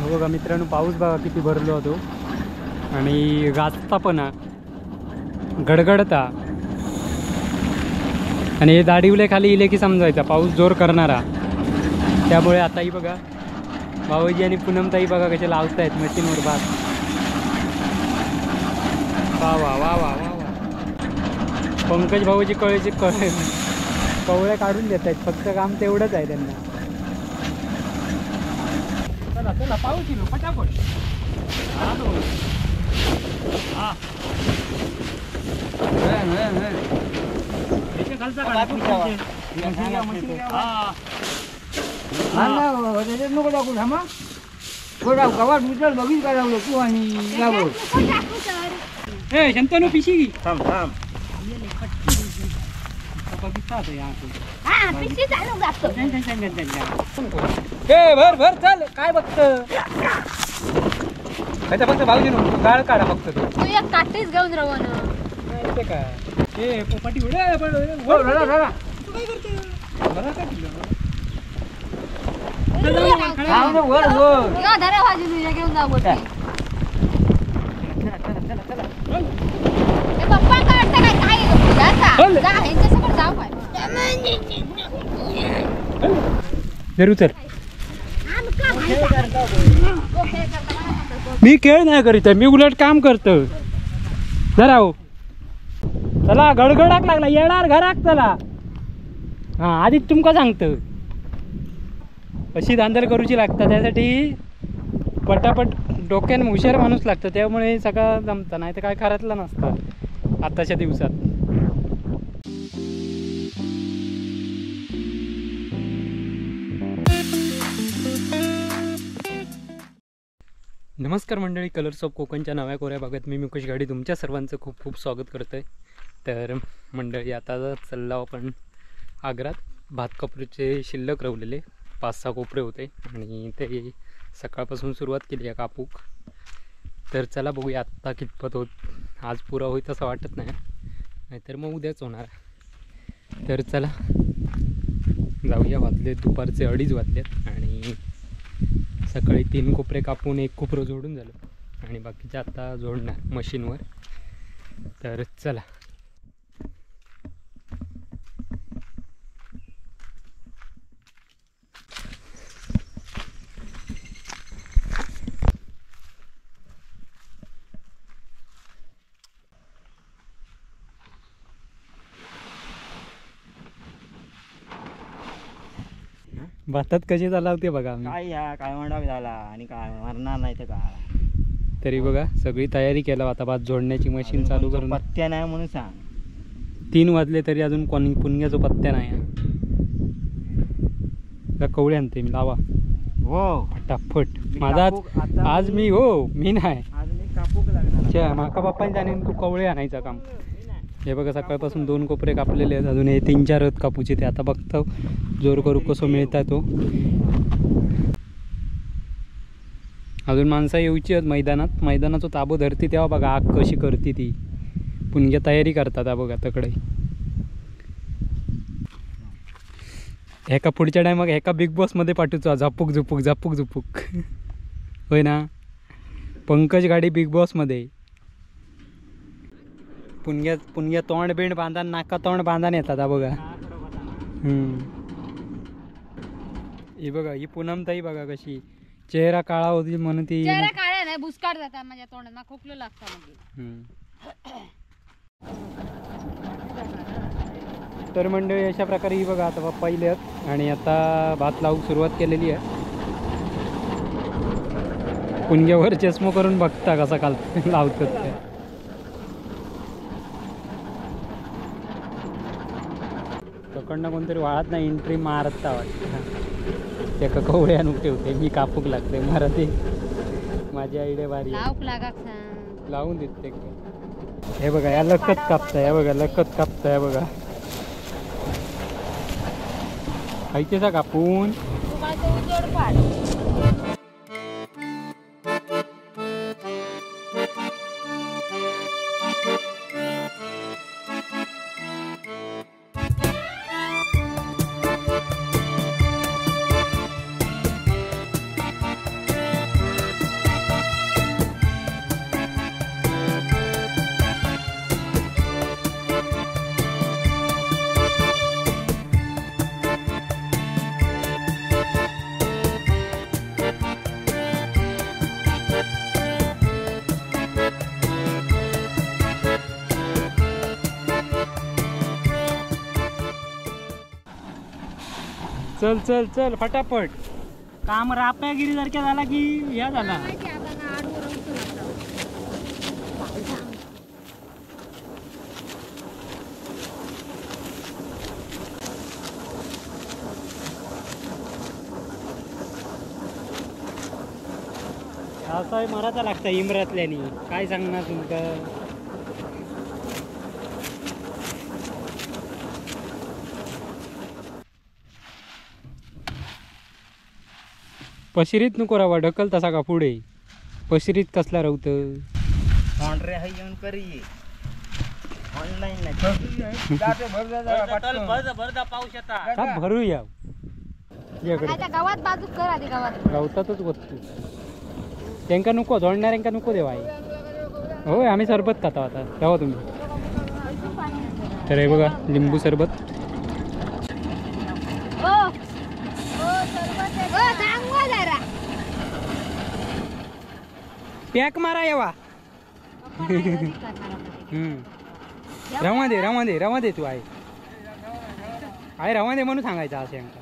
हो बघा मित्रांनो, पाऊस बघा किती भरलो होतो आणि गाजता पण गडगडता. आणि हे दाढीवले खाली इले की समजायचा पाऊस जोर करणारा. त्यामुळे आताही बघा भाऊजी आणि पूनमताई बघा कसे लावतायत मशीनवर भात. वा वा वा वा वा वा. पंकज भाऊजी कळेचे कळे कवळे काढून देत आहेत, फक्त काम तेवढंच आहे त्यांना. चला चला पाऊस येईल पटापट. हा नको टाकू थांबा गवात उचल बघीच काय लावलं तू आणि ए शंतनू पिशी थांब थांब ए भर भर चल काय बघत फक्त भाऊजी गाळ काढा फक्त तू एक काठीच घेऊन राहू ना ते काय ए पोपाटी उडे तू काय करतो मला काय दिलं वर वर धरा भाजी तुझ्या घेऊन जाऊ बोलते. पप्पा काय वाटतं काय काय जा ह्यांच्यासमोर जाऊ काय जरूर चल. मी खेळ नाही करीत, मी उलट काम करतो. जरा हो चला गडगडाक लागला येणार घराक चला. हां आधीच तुमका सांगतो अशी धांदल करूची लागता, त्यासाठी पटापट डोक्यान हुशार माणूस लागतं, त्यामुळे सगळं जमतं, नाही तर काय खरातलं नसतं आताच्या दिवसात. नमस्कार मंडळी, कलर्स ऑफ कोकणच्या नव्या कोऱ्या भागात मी मुकेश गाडी तुमच्या सर्वांचं खूप खूप स्वागत करतो आहे. तर मंडळी आता चाललो आपण आग्रात. भात कापूचे शिल्लक रवलेले 5-6 कोपरे होते आणि ते सकाळपासून सुरुवात केली आहे कापूक. तर चला बघूया आत्ता कितपत होत, आज पुरा होईल असं वाटत नाही, नाहीतर मग उद्याच होणार. तर चला जाऊया. वाजले दुपारचे 2:30 वाजलेत आणि सकाळी 3 कोपरे कापून 1 कोपरं जोडून झालं आणि बाकीचे आत्ता जोडणार मशीनवर. तर चला भातात कशी चालवते बघा. काय या काय म्हणा झाला आणि काय मरणार नाही तर काय. तरी बघा सगळी तयारी केला आता भात जोडण्याची मशीन चालू करून. पत्त्या नाही म्हणून सांग. 3 वाजले तरी अजून कोणी पुणग्याचा पत्त्या नाही. कवळे आणते मी लावा हो फटाफट. माझा आज मी हो मी नाही आज मी कापूक लागणार. माका बाप्पाने जाणे तू कवळे आणायचं काम. हे बघा सकाळपासून 2 कोपरे कापलेले आहेत, अजून हे 3-4 आहेत कापूचे. ते आता बघतो जोर करू कसं मिळतात तो. अजून माणसं येऊची आहेत मैदानात. मैदानाचा ताबो धरती तेव्हा बघा आग कशी करते ती. पुणग्या तयारी करतात हा बघा तकडे. एका पुढच्या टायमाक एका बिग बॉसमध्ये पाठवचो झापूक झुपूक झापूक झुपूक. होय ना पंकज गाडी बिग बॉसमध्ये. पुणग्या पुणग्या तोंड बिंड बांधा नाका तोंड बांधा येतात हा बघा. ही बघा ही पूनमताई बघा कशी चेहरा काळा होती म्हणून ती चेहरा काळा नाही भुसकाट जाता माझ्या तोंडात खोकलं लागतं म्हणजे. तर मंडळी अशा प्रकारे ही बघा आता पप्पा इले आहेत आणि आता भात लावूक सुरुवात केलेली आहे. पुणग्यावर चष्मो करून बघता कसा काल लावतात ते. तकडनं कोणतरी वाळत नाही एंट्री मारता वाटतं. त्या कवळे आणून ठेवते मी कापूक लागते मला ते माझी आयडिया भारी लावून देते. हे बघा या लखत कापताय, हे बघा लखत कापताय बघा. खायचे कापून. चल चल चल फटाफट. काम राप्यागिरी सारख्या झाला की या झाला. असा मराचा लागता इमरातल्यानी, काय सांगणार तुमका. पशिरीत नको रावा, ढकल तसा का पुढे. पशिरीत कसला राहत येऊन करी ऑनलाईन नाही भरूया गावात बाजू कर आधी गावात गावतातच वस्तू त्यांका नको जोडणाऱ्यांका नको देवा. होय आम्ही सरबत खाता आता तेव्हा तुम्ही. तर हे बघा लिंबू सरबत. पॅक मारा येवा. रवा दे रवा दे रवा दे तू आहे आहे रवा दे म्हणून सांगायचं असं यांका.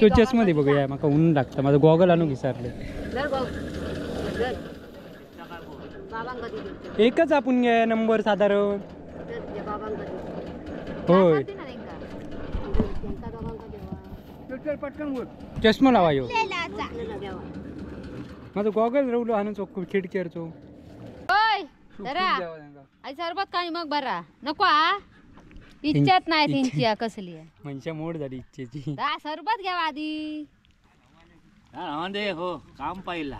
तो चष्मा दे बघूया, माका ऊन लागतं, माझं गॉगल आणून विसरले. एकच आपण घ्या नंबर साधारण. होय चष्मा लावा यो, माझं गॉगल रवलो आणून चोख खिडकीवरचो. सरबत काय मग बरा नको आ, इच्छाच नाही त्यांची कसली मनशा मोड झाली इच्छेची. सरबत घ्या आधी. हो काम पाहिला.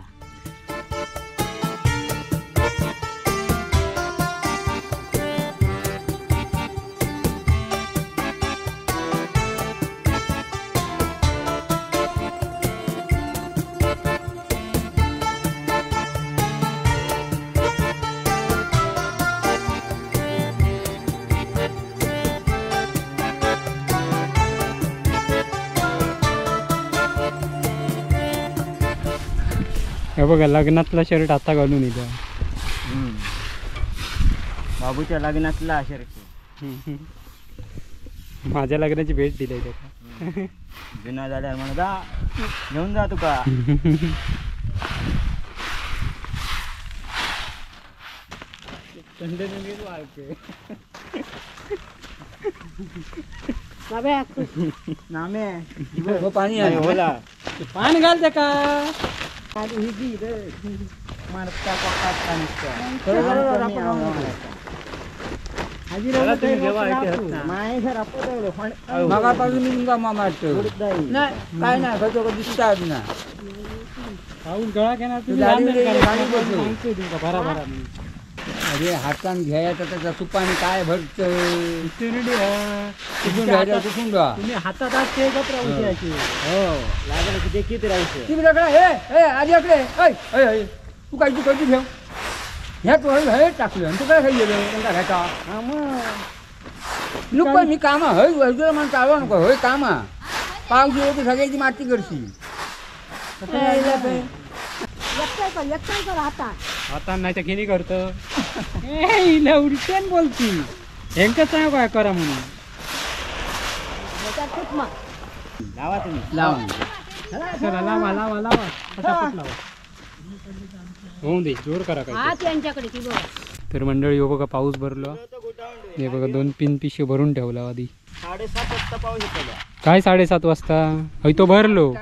हे बघा लग्नातला शर्ट आता घालून येतो. बाबूच्या लग्नातला शर्ट. माझ्या लग्नाची भेट दिली त्याला. जुना झाल्यावर म्हणून जा घेऊन जा तुका. नामे पाणी होला पान घाल का काय नाही दिसतात ना अरे हातान घ्यायचा त्याचा सुपाने काय भरत हातात असते हो तू काय तू कधी ठेव ह्या तू हे टाकलं आणि तू काय खाई गेलं त्यांना घ्यायचा नको मी कामा हय वैद्य मान चालवा नको होय कामा पाव जेव की सगळ्याची माती करशी. हातात नाही तर खेणी करतो उलट्यान बोलती हेंका सांग काय करा म्हणून. लावा तुम्ही लावा चला लावा लावा लावा फटाफट लावा होऊन दे जोर करा काय. तर मंडळी हो बघा पाऊस भरलो, हे बघा 2-3 पिशे भरून ठेवला आधी. 7:30 वाजता पाऊस येतो. काय 7:30 वाजता हय तो भरलो.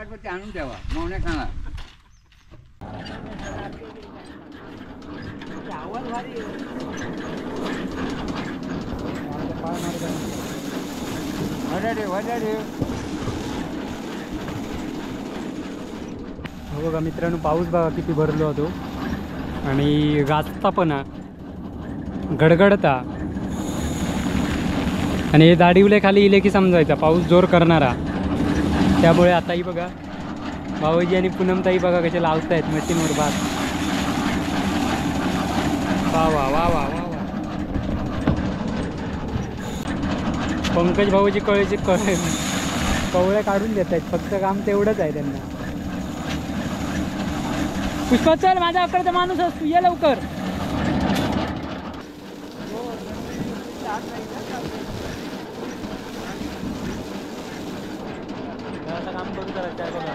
हो बघा मित्रांनो पाऊस बघा किती भरलो होतो आणि गाजता पण गडगडता आणि हे दाढीवले खाली इले की समजायचा पाऊस जोर करणारा. त्यामुळे आताही बघा भाऊजी आणि पूनमताई बघा कसे लावतायत मशीनवर भात. वा वा वा वा वा वा. पंकज भाऊजी कळेचे कळे कवळे काढून देत आहेत, फक्त काम तेवढंच आहे त्यांना. पुष्पा चल माझ्या अकडचा माणूस असतो ये लवकर. कसं काम करू करायचं आहे बघा.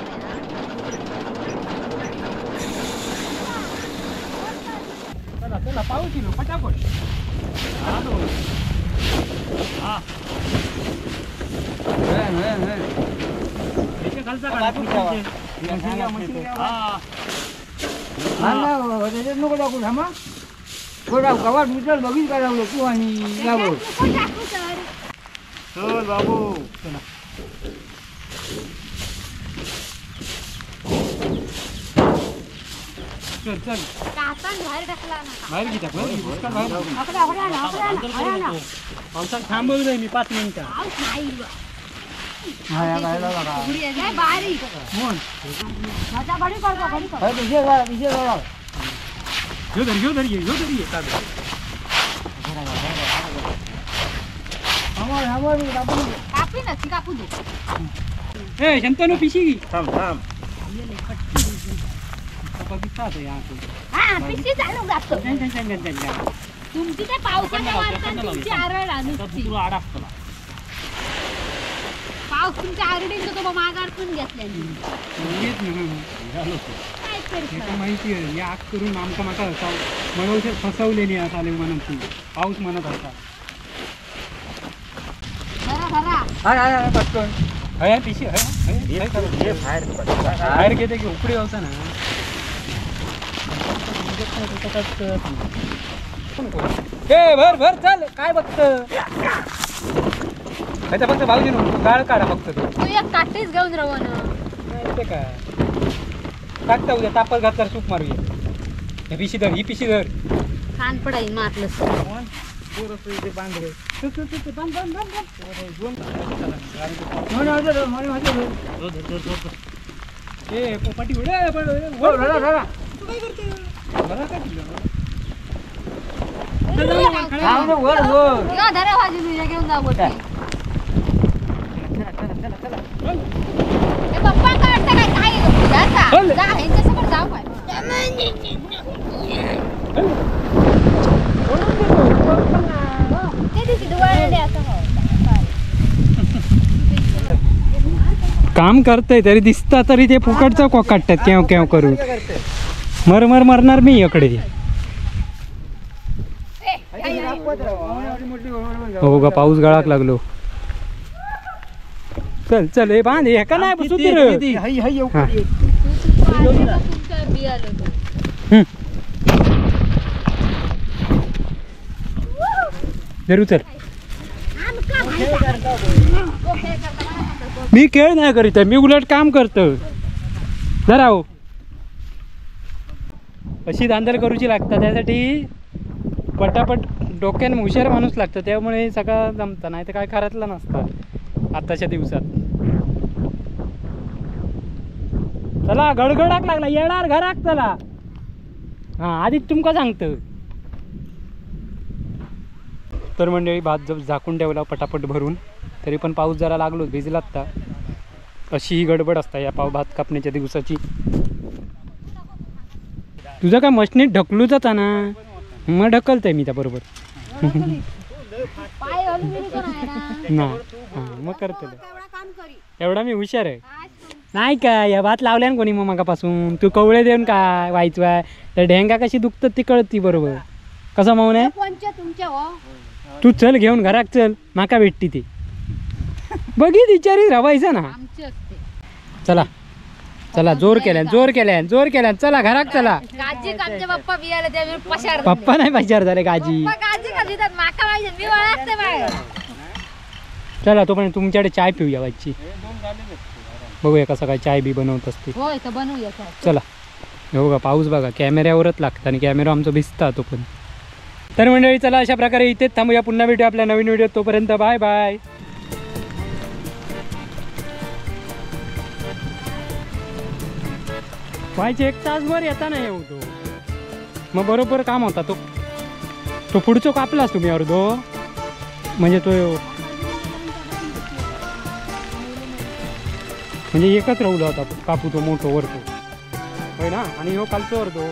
चला चला पाऊस किलो पटापट. हा नको टाकू थांबा गवात उचल बघील काय लावलं तू आणि चल बाबू चला चल चल बाहेर किती पावसात थांबवलं जाईल मी 5 मिनिटं. शंतनू पिशी थांब थांब पिशी चालू जातो तुमची त्या पावसाच्या वारसान तुमची आरड नुसती. पाऊस तुमच्या आरडीन तो माघार पण घेतल्यानी काय माहिती आहे या आग करून आमका माका म्हणून फसवलेली असा म्हणत ती पाऊस म्हणत असा. हय पिशी हय बाहेर घेते की उकडी होता ना. ए भर भर चल काय बघत फक्त भाऊजी नको गाळ काढा फक्त तू एक काठीच घेऊन राहू ना. ते काय टाकता उद्या तापत घातल्यावर सूप मारूया. हे पिशी धर ही पिशी धर कान पडाई मारलं. ए पोपाटी घेऊन जाऊ पप्पा काढता काय काय जा ह्यांच्यासमोर जाऊ काय. काम करतय तरी दिसता तरी ते फुकटचा कॉक काढतात केव केव करून मर मर मरणार मी इकडे. हो बघा पाऊस गळाक लागलो. चल चल हे बांध हे का नाही बसू रे. जरूर चल. मी खेळ नाही करीत मी उलट काम करतो. जरा हो अशी धांदल करूची लागतात त्यासाठी पटापट डोक्यान हुशार माणूस लागतं त्यामुळे सगळं जमतं नाही तर काय खरातलं नसतं आताच्या दिवसात. चला गडगडाक लागला येणार घराक चला. हां आधीच तुमका सांगतं. तर मंडळी भात जर झाकून ठेवला पटापट भरून तरी पण पाऊस जरा लागलो भिजला आत्ता. अशी ही गडबड असता या पाव भात कापण्याच्या दिवसाची. तुझं काय मशनीत ढकलू जाता ना मग ढकलतंय मी त्याबरोबर ना. हां मग करतले एवढा मी हुशार आहे नाही काय. या भात लावल्यान कोणी मग मागापासून तू कवळे देऊन काय व्हायचं आहे तर ढेंगा कशी दुखतात ती कळती बरोबर. कसं मौन आहे तू चल घेऊन घराक चल माका भेटती ती बघित विचारी रवायचं ना. चला चला जोर केल्यान जोर केल्यान जोर केल्यान चला घराक चला. पप्पा नाही पशार झाले गाजी. चला तो पण तुमच्याकडे चाय पिऊया बाईची. बघूया कसं काय चाय बी बनवत असते. चला हो का पाऊस बघा कॅमेऱ्यावरच लागतं आणि कॅमेरा आमचा भिजता तो पण. तर मंडळी चला अशा प्रकारे इथेच थांबूया. पुन्हा भेटूया आपल्या नवीन व्हिडिओ. तोपर्यंत बाय बाय. व्हायचे 1 तासभर येता नाही होतो मग बरोबर काम होता तो तो पुढचो कापलास तुम्ही अर्धो म्हणजे तो म्हणजे एकच राहुला होता कापू तो मोठो वरतो होय ना. आणि हो कालचो अर्धो.